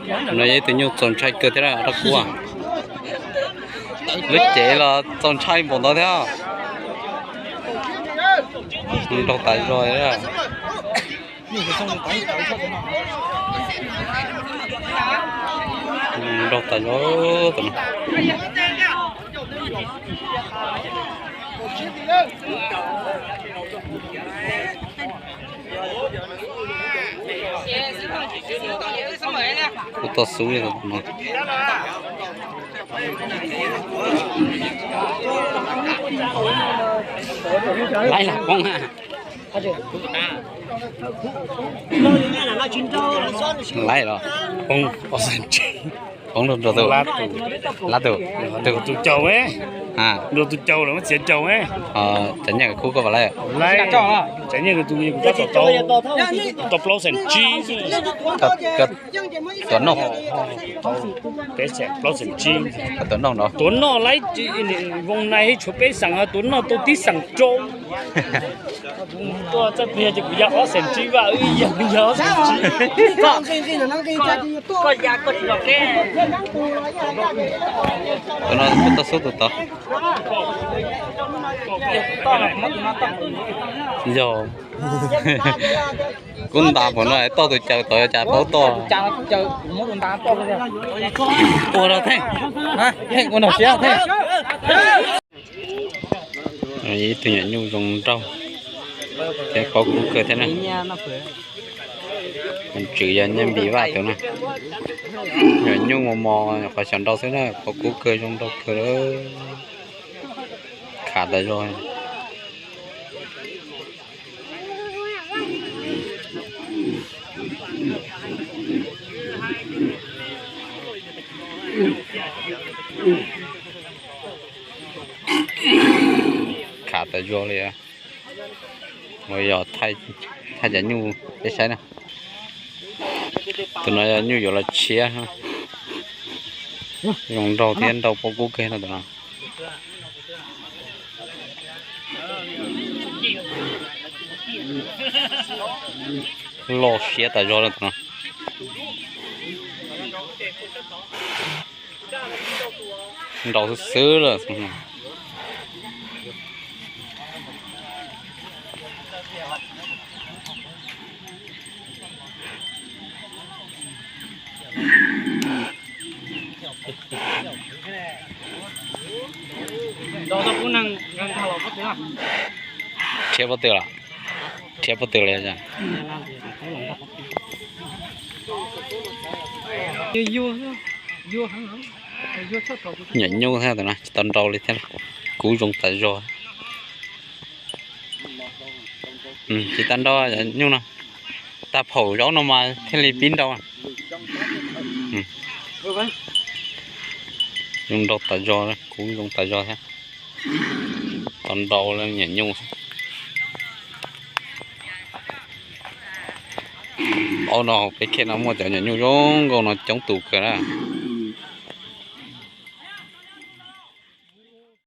No yog ib tug nyuj txaus ntshai kawg thiab rab kub. Lub cev los txaus ntshai npaum ntawd thiab. Nrau tas zog. Nrau tas zog. Kuv toj xub no. Laib los poob. Laib los poob, poob rau tus, lab tus, tus caug, rau tus caug los muab txiav caug. Cov nyiaj kub koj puas laib? Laib, cov nyiaj tus kuv tau plaub xees tsib. Tuav noj, plaub xees tsib. Tuav noj laib, voos nais tshuav peb xees, tuav noj tau tib xees rau. Tuaj txawj pliag ces kuv ya ob xees tsib vaj, wb ya, yog ob xees tsib. Koj ya koj tsis los qeb. Tus no kuv toj xub tus tod. Yog kuv ntas pom no toj tus caws tod, yog cas paub toj. Ua rau Theej, Theej ua noj siab Theej. Ib tug nyuam nyuj zoo nraug thiab paub kub kawg thiab na. Tswv yog Nyiaj Npis Vaj tus na. Nyuam nyuj mos mos nyuam qhuav xyaum nrau xwb na, paub kub kawg zoo nraug kawg. Khav tas zog. Khav tas zog li. Ua yog thaij cov nyuj peb saib na. Tus no yog nyuj yuav los tshiab. Zoo nraug thiab nraug paub kub kawg no tus no. Loj siab tas zog li tus no. Nraug xwb xwb lawm. Rhiab pob tw los? Rhiab pob tw los? Nyuam nyuj thiab tus no tsis tau nrau li thiab. Kub zoo tas zog. Tsis tau nrau nyuj no, tag phaum zaub no mas thiaj li pib nrau. Zoo nrau tas zog, kub zoo tas zog thiab. Tau nrau nyuam nyuj xwb. Ob no peb khej no muaj cov nyuam nyuj zoo nkauj no coob tus kawg na.